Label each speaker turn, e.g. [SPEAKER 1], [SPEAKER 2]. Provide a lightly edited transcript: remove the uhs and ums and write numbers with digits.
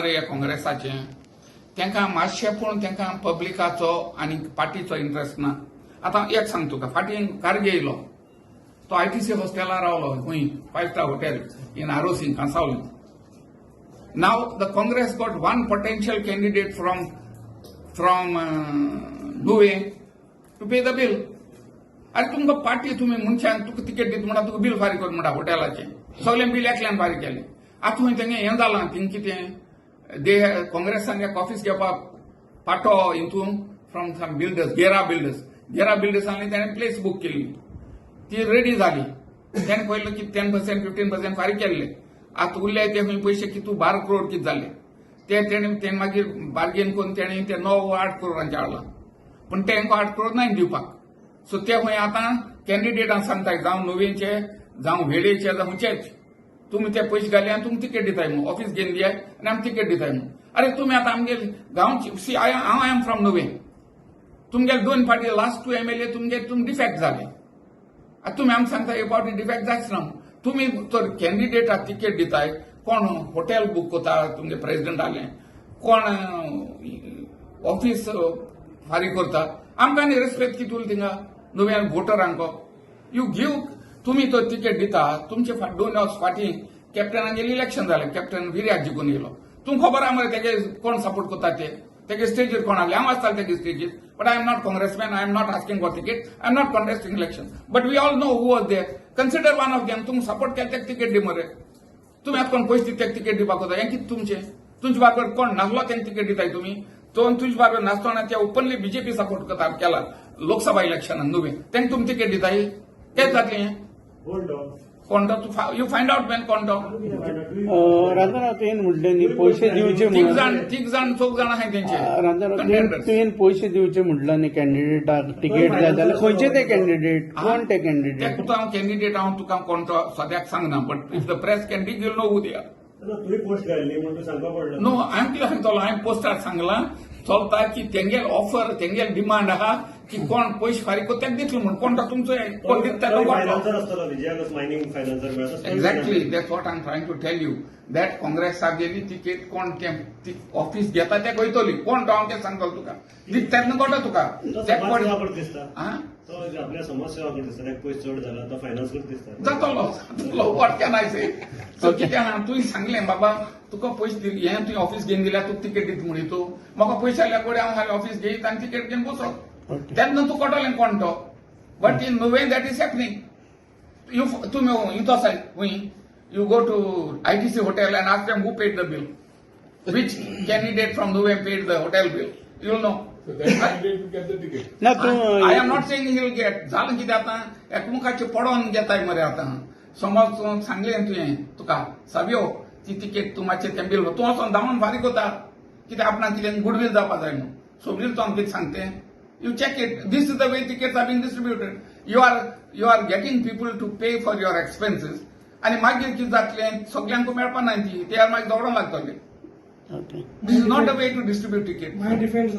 [SPEAKER 1] मरे ह्या काँग्रेसाचें, तांकां मातशें पूण तांकां पब्लिकाचो आनी पार्टीचो इंट्रस्ट ना. आतां एक सांग तुका, फाटीं कारगे येयलो, तो आयटीसी हॉस्टेलान रावलो खंय, five star hotel in Arossim, Cansaulim. Now the Congress got one potential candidate from Nuvem to pay the bill. अरे, तुमकां पार्टी, तुमी मनशान तुका तिकेट दिता म्हणटा, तुका बील फारीक कर म्हणटा. हॉटेलाचें सगळें बील एकल्यान फारीक केलें. आतां खंय तेंगे हें जालां, थिंग कितें, दे काँग्रेसान एक ऑफिस घेवपाक पाटो हितून from some builders, Gera builders. Gera बिल्डर्सांनी तेणें प्लेस बूक केल्ली, ती रेडी जाली. तेणें पयलें की 10%, 15% फारीक केल्ले. आतां उरले ते खंय पयशे कितू, 12 करोड कितें जाले ते. तेणें मागीर बार्गेन करून तेणें ते 9-8 करोडांचे हाडलां, पूण तेंकां 8 करोड नाय दिवपाक. सो ते खंय आतां कॅन्डिडेटांक सांगताय, जावं नुवेंचे, जावं वेळेचे, जावं खंयचेच, तुमी ते पयशे घाले आनी तुमी तिकेट दिताय म्हणून, ऑफिस घेवन दियाय आनी आमी तिकेट दिताय म्हणून. अरे, तुमी आतां आमगे गांवची, सी, I हांव I am from Nuvem. तुमगे दोन फावटी, लास्ट टू एमएलए तुमगे, तुमी डिफेक्ट जाले. आतां तुमी आमकां सांगता हे फावटी डिफेक्ट जायच ना. तुमी तर कॅन्डिडेटाक तिकेट दिताय, कोण हॉटेल बूक करता तुमगे प्रेसिडेंटालें, कोण ऑफिस फारीक करता. आमकां न्ही रेस्पेक्ट कितें उरता थिंगा नुव्यान वोटरांक? You give, तुमी तो तिकेट दिता. तुमचे 2 वर्स फाटीं कॅप्टनागेर इलेक्शन जालें, कॅप्टन विर्यात जिखून येयलो. तुमकां खबर आहा मरे तेगे कोण सपोर्ट करता ते, तेगे स्टेजीर कोण आसले. हांव आसतालें तेगे स्टेजीर, but I am not congressman, I am not asking for ticket, I am not contesting election, but we all know who was there. Consider one of them. तुमकां सपोर्ट केला तेका तिकेट दी मरे. तुमी आतां कोण पयशे दिता तेका तिकेट दिवपाक वता? हें कितें तुमचें? तुमचे बारबर कोण नासलो तेंका तिकेट दिताय तुमी. तो तुमचे बारबर नासतना ते ओपनली बीजेपी सपोर्ट करता केला लोकसभा इलेक्शनान नुवें, तेंका तुमी तिकेट दिताय? तें जातलें हें?
[SPEAKER 2] कोण तो?
[SPEAKER 1] कोण तो? You find out, man, कोण तो.
[SPEAKER 3] राजाराव, तुवें म्हटलें न्ही पयशे दिवचे
[SPEAKER 1] तीग
[SPEAKER 3] म्हणून.
[SPEAKER 1] जाण, तीग जाण, चौग जाण आहाय तेंचे
[SPEAKER 3] राजाराव,
[SPEAKER 1] contenders.
[SPEAKER 3] तुवें पयशे दिवचे म्हटलं न्ही कॅन्डिडेटाक तिकेट जाय जाल्यार, खंयचे ते कॅन्डिडेट, कोण ते
[SPEAKER 1] ते
[SPEAKER 3] कॅन्डिडेट?
[SPEAKER 1] तुका हांव कॅन्डिडेट हांव तुका कोण तो सद्याक सांगना, but if the press can dig, you'll know who they are.
[SPEAKER 2] तुवें पोस्ट घाल्ली म्हणून तूं सांगपा पडलो.
[SPEAKER 1] नो, हांवें कितें सांगतलो? हांवें पोस्टार सांगलां, चलता की तेंगेल ऑफर, तेंगेल डिमांड आहा की कोण पयशे फारीक करता तेका दितलो म्हणून. कोण तो तुमचो, कोण दिता तो कोण.
[SPEAKER 2] फायनान्सर आसतलो, विजयाकच मायनिंग फायनान्सर मेळटा.
[SPEAKER 1] Exactly, that's what I am trying to tell you, that काँग्रेसागेली तिकेट कोण ते ऑफिस घेता ते वयतली. कोण तो हांव तें सांगतलो तुका, तेन्ना कळटा तुका.
[SPEAKER 2] तो
[SPEAKER 1] ते
[SPEAKER 2] समाज
[SPEAKER 1] कोण
[SPEAKER 2] सेवा करता दिसता.
[SPEAKER 1] आं?
[SPEAKER 2] तो आपल्या समाज सेवा करता दिसता. ताका पयशे चड जाला, तो फायनान्स करता दिसता.
[SPEAKER 1] जातलो, जातलो. What can I say? So कितें आहा, तुवें सांगलें बाबा, तुका पयशे दिले, हें तुवें ऑफिस घेवन दिल्यार तुका तिकेट दिता म्हणी. तूं म्हाका पयशे आयल्या कडेन हांव हालीं ऑफिस घेयत आनी तिकेट घेवन बसत, तेन्ना तूं कळटलें कोण तो. But in Nuvem that is happening. You, तुमी हितो आसाय खंय, you go to ITC hotel and ask them who paid the bill, which candidate from Nuvem paid the hotel bill, you will know.
[SPEAKER 4] So that candidate will get the ticket.
[SPEAKER 3] ना तूं
[SPEAKER 1] I am not saying he will get. जालें कितें, आतां एकमुखाचें पडोन घेताय मरे. आतां समज तूं सांगलें तुवें तुका सावयो ती तिकेट, तूं मातशें तें बील तूं वचोन धांवन फारीक कोता. कितें, आपणाक कितें गुडवील जावपा जाय न्हू. सोबरील तूं हांव कितें सांगतें, you check it. This is the way tickets are being distributed. You are getting people to pay for your expenses आनी मागीर कितें जातलें, सगल्यांक मेळपा ना ती, ते मागीर दौडोंक लागतले.
[SPEAKER 3] Okay.
[SPEAKER 1] This is not the way to distribute ticket.
[SPEAKER 5] My defense.